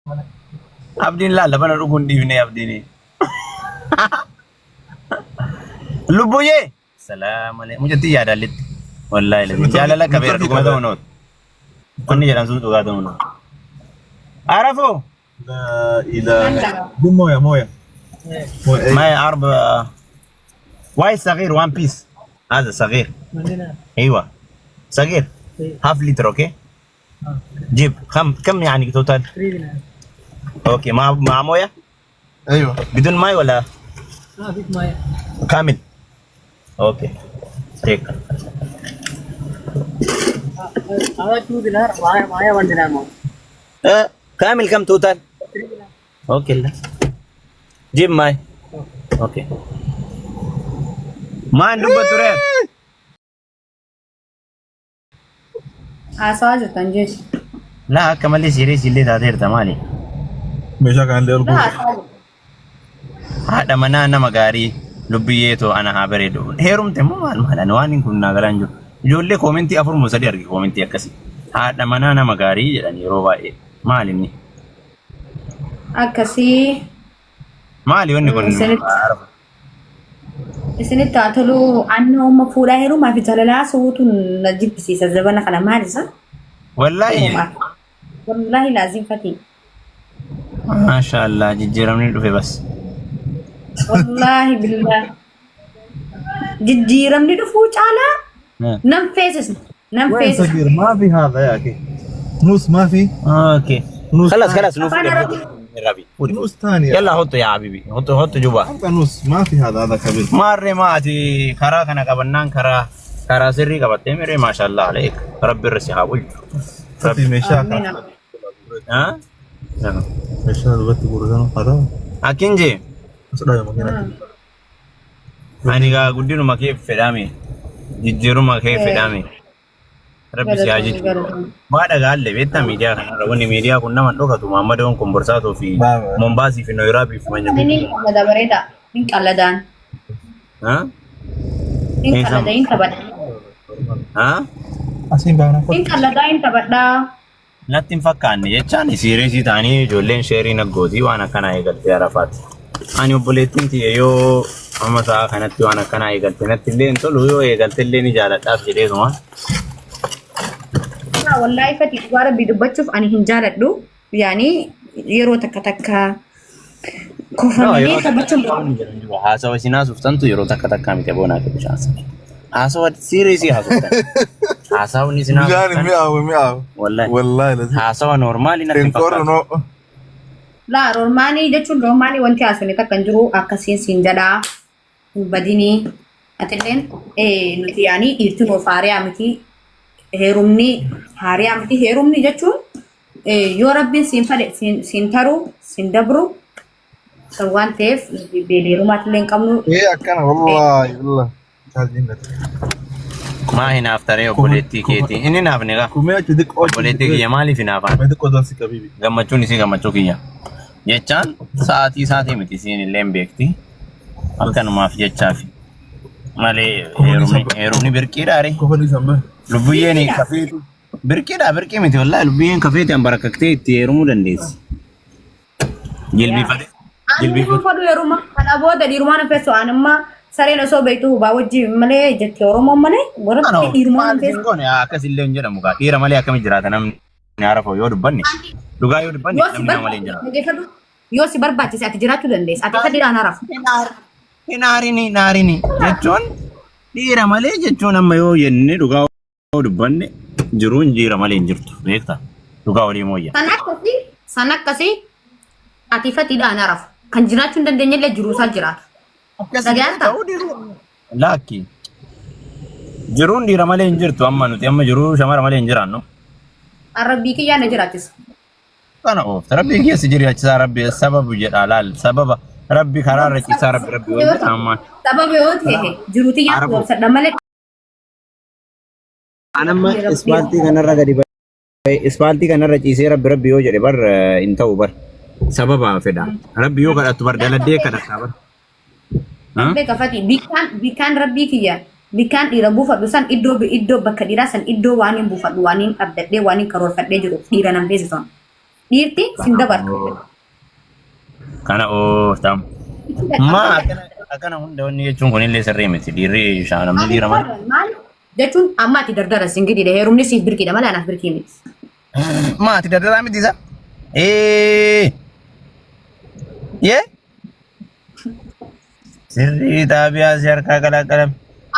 Abdiin laalla bana dhuguu hin dhiifne abdiin. Lubbuyyee. Salaam alaikum. Mucattii yaadaallitti. Wallaahi lazi. Jaalala qabeera dhuguma ta'uu nooti. Wanni jedhan sun dhugaa ta'uu nooti. Arafoo. لا اله قول مويه مويه مويه ما عرب واي صغير وان بيس هذا صغير ايوه صغير هاف لتر اوكي جيب كم يعني توتال اوكي مع مويه ايوه بدون ماي ولا ما فيك مايه. كامل اوكي تيك هذا 2 دينار معايا معايا 1 دينار معه. أه كامل كم توتال اوكي لا جيب ماي اوكي ما ندبت ture. Haasawaa jirtan jechuudha. Laa akka malee serious illee taateerta maali? Meeshaa kanallee ol Laa guuru. haasawaa jirtan. Haadha manaa nama gaarii lubbiyyee too ana haa bareedu. Heerumte moo maal maal ani waan hin kun naa galaan jiru. Ijoollee koomentii afur moo sadii arge koomentii akkasii. Haadha manaa nama gaarii jedhan yeroo baay'ee. Maal inni? Akkasii Maali wanni kun? Isinitti isinitti haa tolu anni amma fuudhaa heerumaa fi jaalalaa haasawuutu na jibbisiisa zabana kana maal isa? Wallaahi. Heerumaa. Wallaahi laaziim fatii. Maasha Allah jijjiiramni dhufe bas. Wallaahi billaahi. Jijjiiramni dhufuu caalaa nan feesisa. Nan وين feesisa. صغير ما في هذا يا اخي نص ما في اوكي نص خلاص خلاص نوف Afaan Arabii. ربي نص ثاني يلا حطه يا حبيبي حطه حطه جوا ابغى نص ما في هذا هذا كبير Maarree maati karaa kana qabannaan karaa sirrii qabattee miree maashaallah aleek rabbi irra si haa bulchu. في meeshaa Amiin. Ha? meeshaa duubatti guuratan هذا Akkin jee أصدق يا مكينة ani gaa guddinuma kee fedhaame jijjiiruma kee fedhaame rabbi si haa Galatoomi jijjiiru. galatoomi. Waa dhagaalle beektaa miidiyaa kanarra wanni miidiyaa kun nama hin dhokatu Maammadoon kun Borsaatuu fi Baaba. Mombaasii fi Nooyiraabii fi Inni ni qallada bareeda. Hin qalladaan. Ha? Hin qallada hin taphadha. Ha? أسين بانا Hin qalladaa hin taphadhaa. Natti hin fakkaanne jechaan siireesii ta'anii ijoolleen sheerii naggootii waan akkanaa eegaltee Arafaati. Ani obboleettiin tiyya yoo amma sa'a kanatti waan akkanaa eegalte natti illee hin tolu yoo eegalte illee ni jaaladhaaf jedheetuma. Yaa wallaahi fati dhugaa rabbii dubbachuuf ani hin jaaladhu. Yaani yeroo takka takka No, kofalanii yeroo takka taphachuun takka waan jedhan jiru. Haasawa isin haasoftantu yeroo takka takkaa miti boonaa ta'e bishaan sana. Haasawa siireesii haasoftan. Haasawni isin Bishaan haasoftan mi'aawu mi'aawu. wallahi Wallahi lazim. haasawa noormaalii natti hin Hin qorru fakkaatu. noo. Laa roormaanii jechuun roormaanii wanti haasofne takka hin jiru akkasiin siin jedhaa hin badinii. Atilleen nuti yaanii dhiirtiin of haariyaa miti heerumni haariyaa miti heerumni jechuun yoo rabbiin siin fadhe siin siin taru siin dabru san waan ta'eef nuti beeleerumaatillee hin qabnu. Ee akkana wallahi wallahi. Chaarjiin gata. Maa hinaaftaree obboleettii keetii? Inni hinaafne gaa. Kumee achi xiqqoo Obboleettii kiyya maaliif hinaafaan? Kumee xiqqoo darsi qabiibi. Gammachuun isii gammachuu kiyya. Jechaan sa'aatii isaatii miti isiin illee hin beekti. Akkanumaaf jechaaf. Malee heerumni heerumni birqiidha ree. Kofanii sanbee. Lubbuyyeen kafeetu. Birqiidha birqii miti wallaahi lubbuyyeen kafeeti an barakaktee itti heerumuu dandeessi. Jilbiifate. Ani Jilbiifate. fadhu yeruma kana booda dhiirumaan hin feessu ani amma sareen osoo beektu hubaa wajjin malee jetti Oromoon malee warra dhiirumaan hin feessu. Goone akkasillee hin jedhamu gaa dhiira malee akkami jiraata namni haara yoo dubbanne dhugaa yoo dubbanne Yoo si namni nama malee hin barbaachise jiraatu. dhaggeeffadhu. Yoo si barbaachise ati jiraachuu dandeessa. Ati fadhiidhaan harafu. Hin aarini hin aarini jechuun dhiira malee jechuun amma yoo jenne dhugaa yoo dubbanne jiruun dhiira malee hin jirtu beekta dhugaa walii mooyya. San akkasii san akkasii ati fadhiidhaan harafu. Kan jiraachuu hin dandeenye illee jiruu isaa jiraatu. Dhaga'atta? Ta'uu dhiiruu laakki jiruun dhiira malee hin jirtu amma nuti amma jiruu shamara malee hin jiraannu. Arrabbii kiyyaa na jiraachisa. Kana oofta rabbii keessa jiraachisaa rabbi sababu jedha laal sababa rabbi karaa irra ciisaa rabbi rabbi wal jedha ammaan. Sababa yoo ta'e jiruu tiyyaa Araboo. obsadha malee An amma ispaaltii kanarra gadi ba'e ispaaltii kanarra ciisee rabbi rabbi yoo jedhe bar hin ta'u bar sababa fedha rabbi yoo kadhattu bar daladdee kadhattaa bar. Ha? Beeka fati bikkaan bikkaan rabbii kiyya bikkaan dhiira buufadhu san iddoo iddoo bakka dhiiraa san iddoo waan hin buufadhu waan hin abdadhee waan hin karoorfadhee jiru dhiira nan feesisan. Dhiirti sin dabartu. Kana ooftam. Maa akkana akkana hunda wanni jechuun kunillee sirrii miti. Dhiirri namni dhiira malee. Maal jechuun amma ati dardara singiliidha. Heerumni siif birqiidha malee anaaf birqii miti. Maa ati dardaraa miti isa? Ee. Yee? Sirrii xaabiyaa si harkaa qalaqqalam.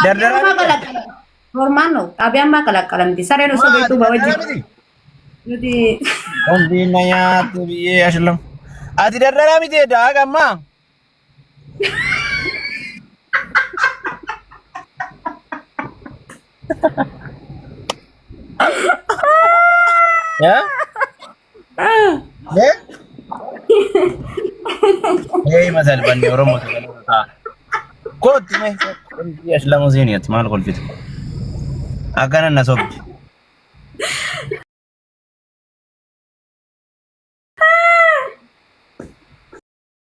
Dardaraa miti. Normaan no xaabiyaan maa qalaqqalamti? Sareen osoo Maa ati beektuu dardaraa wajjin. miti? Nuti Qombiin na nyaatti biyyee ashlam. Ati dardaraa miti edda haqa ammaa. Yaa? Ee? Ee masal banni Oromoo ta'a. Kootti mee qombii ashlamoo seeniyatti maal kolfitu? Akkana na sobdi.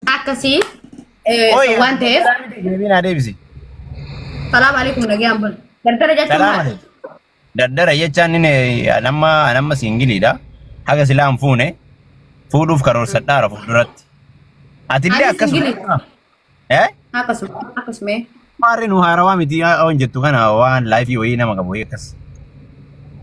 Akkasii Oye, waan ta'eef deebii naa deebisi. salaam alaikum nagaan bul. Dardara jechuun Salaam maal? alaikum. Dardara jechaan inni anamma singiliidha. Haga silaa hin fuune fuudhuuf karoorsadhaara fuulduratti. Atillee Ani akkasuma. singiliidha. Eh? Akkasuma akkasuma. Maarri nu haarawaa miti waan jettu kana waan laayifii wayii nama qabu wayii akkas.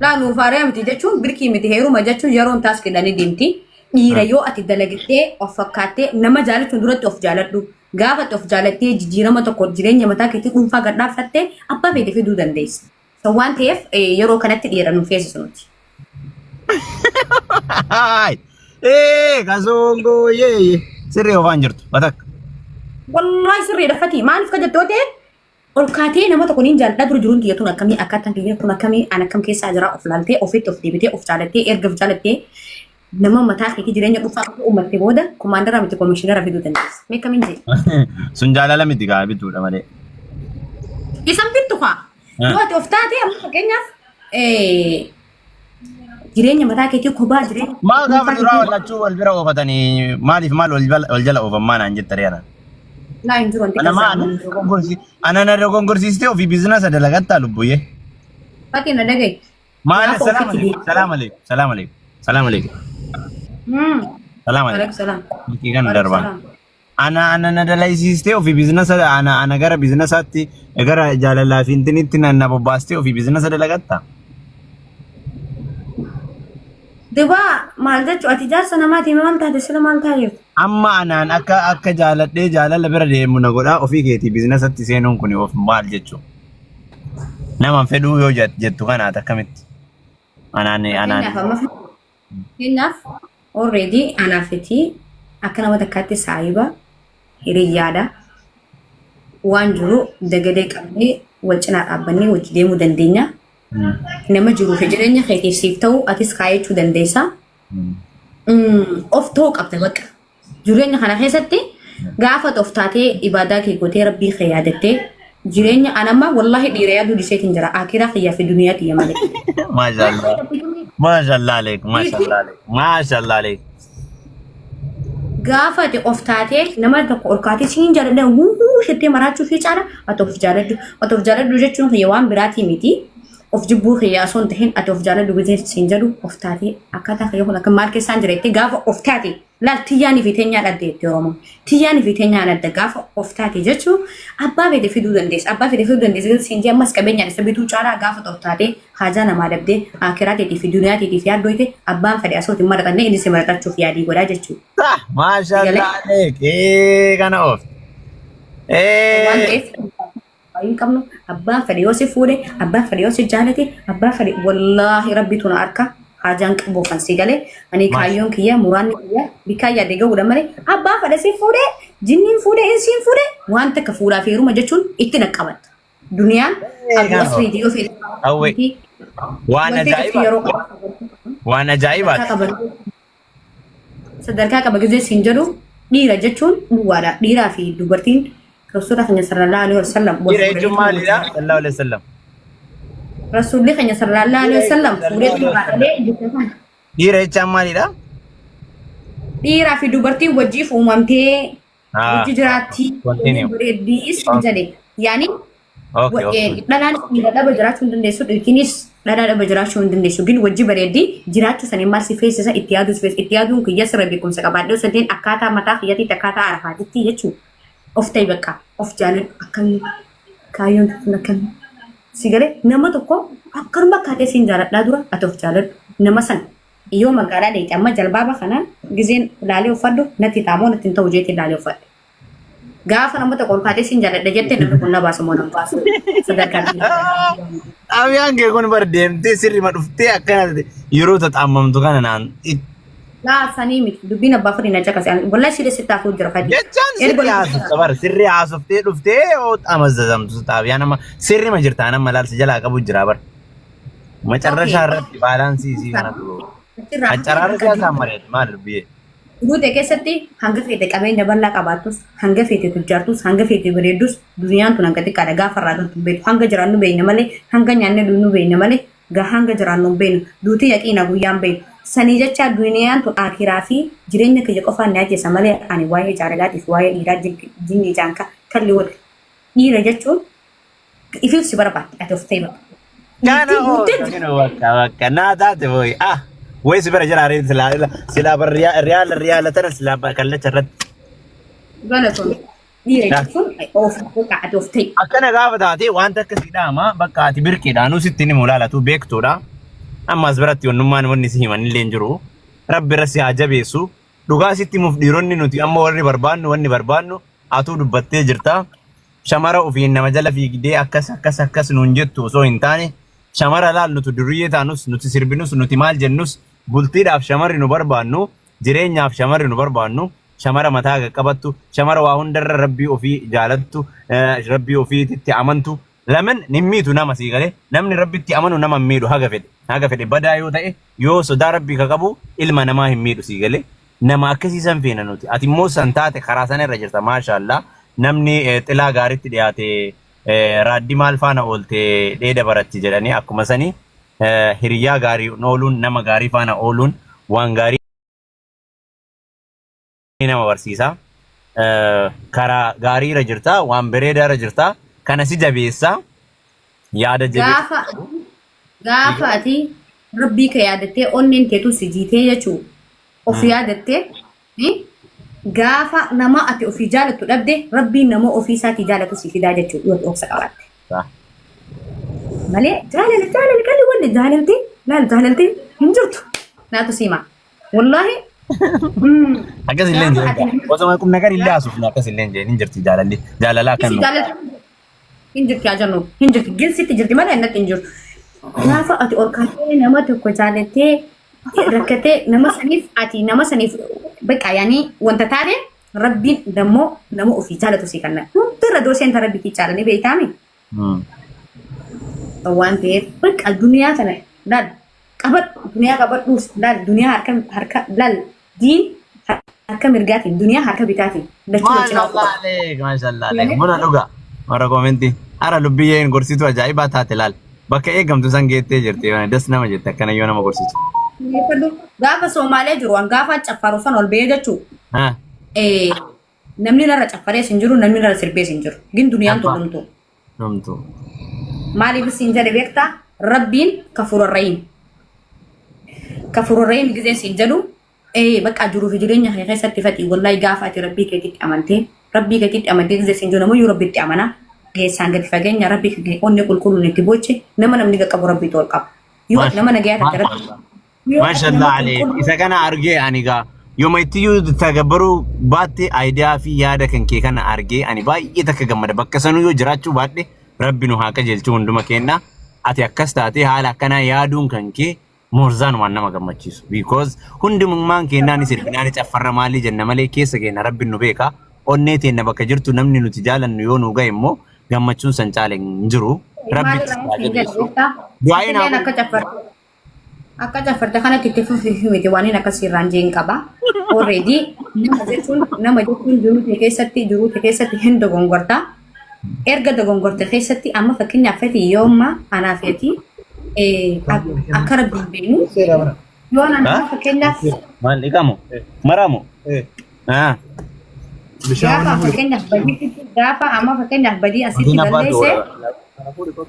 Laa nuuf haaraa miti jechuun birkii miti heeruma jechuun yeroon taas kennanii deemti. Dhiira yoo ati dalagdee of fakkaattee nama jaalachuun duratti of jaaladhu. Gaafa ati of jaalattee jijjiirama tokko jireenya mataa keetii dhuunfaa gad dhaabbattee abbaa feete fiduu dandeessa. So waan ta'eef yeroo kanatti dhiira nu feesisu nuti. Haay! Ee kasoongoo yee sirrii ofaan jirtu batakka. Wallaahi sirriidha fatii maaliif ka jettoo ta'e ol kaatee nama tokko niin jaalladha dura jiruun tiyya tun akkamii akkaataan kiyya kun akkamii an akkam keessaa jira of laaltee ofitti of deebitee of jaalattee erga of jaalattee nama mataa keetii jireenya dhuunfaa akka uummatte booda komaandara miti komishinara fiduu dandeessa. Mee kamiin jee? Sun jaalala miti kaa bituudha malee. Isan bittu kaa. Yoo ati of taate amma fakkeenyaaf jireenya mataa keetii kophaa jireenya Maal gaafa dhuunfaa duraa keetii wallachuu wal bira oofatanii maaliif maal wal jala oofan maa naan jetta reera. laa hin jiru wanti Ana maa kasaa. ana dogongorsi ana na dogongorsiistee ofii biizinasa dalagattaa lubbuyyee. Fakkii na dhaga'i. Maal Gaafa salaam ofitti alaikum salaam alaikum salaam alaikum salaam alaikum salaam alaikum. Waalaikum salaam. Milkii kana Waalaikum darbaa. salaam. Ana na dalaysiistee ofii biizinasa ana gara biizinasaatti gara jaalalaa fi intinitti na bobbaastee ofii biizinasa dalagattaa. Dubaa maal jechuun ati jaarsa namaati maal taate sila maal taateef? Amma anaan akka jaaladhee jaalala bira deemu na godhaa ofii keetii biizinasatti seenuun kun of maal jechuu? Nama fedhuu yoo jettu kanaat akkamitti? Anaan anaan Fakkeenyaaf amma fakkeenyaaf already anaafiti akka nama takkaatti saahiba hiriyyaadha. Waan jiru dagalee qabnee wal cinaa dhaabbannee wajji deemuu dandeenya. Nama jiruu fi jireenya keetiif siif ta'u atis kaayachuu dandeessa. Of ta'uu qabda bakka. Jireenya kana keessatti gaafa of taatee ibaadaa kee gootee rabbii kee yaadattee jireenya anamma wallaahi dhiira yaaduu dhiseetiin jira akiraa kiyyaa fi duniyaa tiyya malee. Maashaallah. Maashaallah aleek. Maashaallah aleek. Maashaallah aleek. Gaafa ati of taatee nama tokko ol kaatee siin jaaladha wuuu jettee maraachuu fi caala ati of jaaladhu. Ati of jaaladhu jechuun kiyya waan biraatii miti. Of jibbuu kiyya osoo hin tahin ati of jaaladhu gizee siin jedhu of taatee akkaataa kiyya kun akka maal keessaan jira jettee gaafa of taate laal tiyyaanii fi teenyaan adda jettee Oromoon. Tiyyaanii fi teenyaan adda gaafa of taate jechuun abbaa fedhe fiduu dandeessa. Abbaa fedhe fiduu dandeessa siin jee ammas qabeenyaan isa bituu caalaa gaafa of taatee haajaa namaa dhabdee akiraa teetii fi duniyaa teetii fi yaaddooyte abbaan fedhe asoo hin maraxanne inni si maraxachuuf yaadii godhaa jechuudha. Maashaallah aleek. Ee kana of. Waan Ee. ta'eef hin qabnu abbaan fedhe yoo si fuudhe abbaan fedhe yoo si jaalate abbaan fedhe wallaahi rabbitu na harka haajaan qabu kan si galee ani kaayyoon kiyya muraanni kiyya bikkaa yaade gahuudha malee abbaan fedhe si fuudhe jinniin fuudhe insiin fuudhe waan takka fuudhaa fi heeruma jechuun itti dhaqqabatta. Duniyaan abu asriiti yoo fedhe. Hawwe. Waan Wanti cufti yeroo ajaa'ibaati. Waan ajaa'ibaati. Sadarkaa qaba gizee siin jedhu dhiira jechuun duwwaadha. Dhiiraa fi dubartiin Rasuula keenya sallallahu alaihi wasallam wal Dhiira jechuun fuudhanii maalidha? Sallallahu alaihi wasallam. Rasuulli keenya sallallahu alaihi wasallam fuudhee tumaadhalee jecha kana. Dhiira jechaan maalidha? Dhiiraa fi dubartiin wajjiif uumamtee Ah, wajji jiraatti Continue. bareeddii siin jedhe. Yaani Okay, okay. dhalaan dhiira dhaba jiraachuu hin dandeessu dhiirtiinis Dhadhaa dhaba jiraachuu hin dandeessu. Gin wajji bareeddi jiraachuu sanii maal si feesisa itti yaaduu si feesisa. Itti yaaduun kiyya sirra beekumsa qabaadhee osoo hin ta'in akkaataa mataa kiyyatiitti akkaataa arafaatitti jechuudha. Of ta'i bakka of jaaladhu akkamii kaayyoon kun akkamii. Si galee nama tokko akkanuma akkaatee siin jaaladhaa dura ati of jaaladhu nama san yoo magaalaa deemte amma jalbaaba kana gizeen laalee uffadhu natti taamoo natti hin ta'u jeetiin laalee uffadhe. Gaafa nama tokko ol kaatee siin jaaladha jette namni kun na baasu moo na hin baasu sadarkaa Xaabiyaan kee kun bar deemtee sirrima dhuftee akkana taate yeroo taxaamamtu kana naan Laa sanii miti dubbiin abbaa fedhi na caqase. Wallahi sirrii sitti haasuu jira fadhi. Jechaan sirrii haasofta bar sirrii haasoftee dhuftee yoo xamazzazamtu xaabiyaan amma sirrima jirta nama laalsi jalaa qabu jira bar. Macarrashaa irratti baalaansii isii kanatu. Accaraara siyaasaan mari'atu maal dubbiyee. Guute keessatti hanga feete qabeenya bal'aa qabaattus, hanga feete tujjaartus, hanga feete bareeddus duniyaan tun hanga xiqqaadha gaafa irraa galtu hin beektu. Hanga jiraannu beekna malee, hanga nyaannee dhugnu beekna malee, gaa hanga jiraannu hin beeknu. Duuti yaqiina guyyaan beeknu. Sanii jecha duniyaan tun aakiraa fi jireenya kiyya qofaan na ajjeesa malee ani waa'ee jaalalaatiif waa'ee dhiiraa jinni ijaan kalli wal dhiira jechuun ifiif si barbaadde ati of ta'e bakka. Kana Dhiirti oo guuttee kana bakka bakka naa taate booyi ah wayi si bira jira ree silaa silaa bar riyaala riyaala tana silaa kallacha irratti. Galatoon dhiira jechuun of bakka ati of ta'e. Akkana gaafa taate wanta akkasii dhaama bakka ati birqiidha nuu sitti ni mulaalatu beektuudha. Amma as biratti wannummaan wanni si himan illee hin jiru. Rabbi irra si haa jabeessu. Dhugaa sitti himuuf dhiironni nuti amma warri barbaannu wanni barbaannu atuu dubbattee jirta. Shamara ofiin nama jala fiigdee akkas akkas akkas nuun jettu osoo hin taane shamara laal nuti duriyyee taanus nuti sirbinus nuti maal jennus bultiidhaaf shamarri nu barbaannu jireenyaaf shamarri nu barbaannu shamara mataa qaqqabattu shamara waa hundarra rabbii ofii jaalattu rabbii ofiititti amantu lamen hin miitu nama sii galee namni rabbitti amanu nama hin miidhu haga fedhe haga fedhe badaa yoo ta'e yoo sodaa rabbii ka qabu ilma namaa hin miidhu sii galee nama akkasii san feena nuti ati immoo san taate karaa sana irra jirta maashaallah namni xilaa gaaritti dhiyaate raaddi maal faana oolte dheeda baratti jedhanii akkuma sanii hiriyyaa gaarii ooluun nama gaarii faana ooluun waan gaarii nama barsiisa. Karaa gaarii irra jirta, waan bareedaa irra jirta. Kana si jabeessa. Yaada jabeessa. Gaafa ati rabbii kee yaadattee onneen teetu si jiitee jechuu of yaadattee gaafa nama ati ofii jaalattu dhabde rabbiin nama ofii isaatii jaalatu si fidaa jechuu yoo ati obsa qabaatte. Malee jaalala jaalala qalli wanni jaalaltee laal jaalaltee hin jirtu. Naatu siima. Wallaahi. Akkas illee hin Gaafa ati jedhin. Osoma qubna gadi illee haasofnu akkas illee hin jedhin hin jirti jaalalli. Jaalala akka Isi nu. jaalala hin jirti haa jennu hin jirti gilsitti jirti malee innatti hin jirtu. Gaafa ati ol kaatee nama tokko jaalattee rakkatee nama saniif ati nama saniif bakka yaanii wanta taate rabbiin dammoo nama ofii jaalatu sii kenna. Hundarra dooseen ta rabbiitii caalanii beektaami. Waan ta'eef bakka duniyaa tana laal qabadhu duniyaa qabadhuus laal duniyaa harka harka laal diin harka mirgaatiin duniyaa harka bitaatiin lachuu wal cinaa Maashallah aleek maashallah aleek muna dhuga warra koomentii hara lubbiyyeen gorsitu ajaa'ibaa taate laal bakka eegamtu san geettee jirti das nama jette akkana yoo nama gorsitu. Gaafa Soomaalee jiru an gaafa caffaru san ol ba'ee jechuu Ha namni narra caffarees hin jiru namni narra sirbees hin jiru gin duniyaan Abbaa. tun dhumtu. Dhumtu. Maaliif siin jedhe beektaa? Rabbiin kafurarrahiim. Kafurarrahiim gizeen siin jedhu ee bakka jiruu fi jireenya kee keessatti fadhi wallahi gaafa ati rabbii keetitti amantee rabbii keetitti amantee gizee siin jedhu namayyuu rabbitti amana geessaan gadi fageenya rabbii kee onnee qulqulluun itti boche nama namni qaqqabu rabbiitu ol qaba. Yoo ati nama nagayaa taate rabbii yoo ati Mashallah nama aleek. qulqulluu Isa kana argee ani gaa yooma ittiyyuu tagabbaruu baatte aayidiyaa fi yaada kan kee kana argee ani baay'ee takka gammada. Bakka sanuu yoo jiraachuu baadhe rabbi nu haa qajeelchu hunduma keenna. Ati akkas taatee haala akkanaa yaaduun kan kee moorzaan waan nama gammachiisu. Because hundummaan keennaa ni sirbinaa ni caffarra maalii jenna malee keessa keenya rabbi nu beeka. Onnee teenna bakka jirtu namni nuti jaalannu yoo nu gahe immoo gammachuun san caale hin jiru. Rabbi Maalirraa haa siin jedhe jabeessu. beektaa? Du'aa'iin haa Atilleen akka caffartu Akka caffarta kanatti itti fufi miti waan inni akkasii irraan jeen qaba. Already nama jechuun jiruu kee keessatti hin dogongorta. Erga dogongorte keessatti amma fakkeenyaaf fati yoo amma anaa feeti akka rabbiin beeknu yoo anaan amma fakkeenyaaf Maal dhiqamu? Maramu? Ah. gaafa fakkeenyaaf badii gaafa amma fakkeenyaaf badii asitti balleesse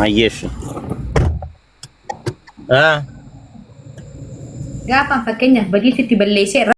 Ayyeessu. Ah. Gaafaan fakkeenyaaf badii sitti balleessee.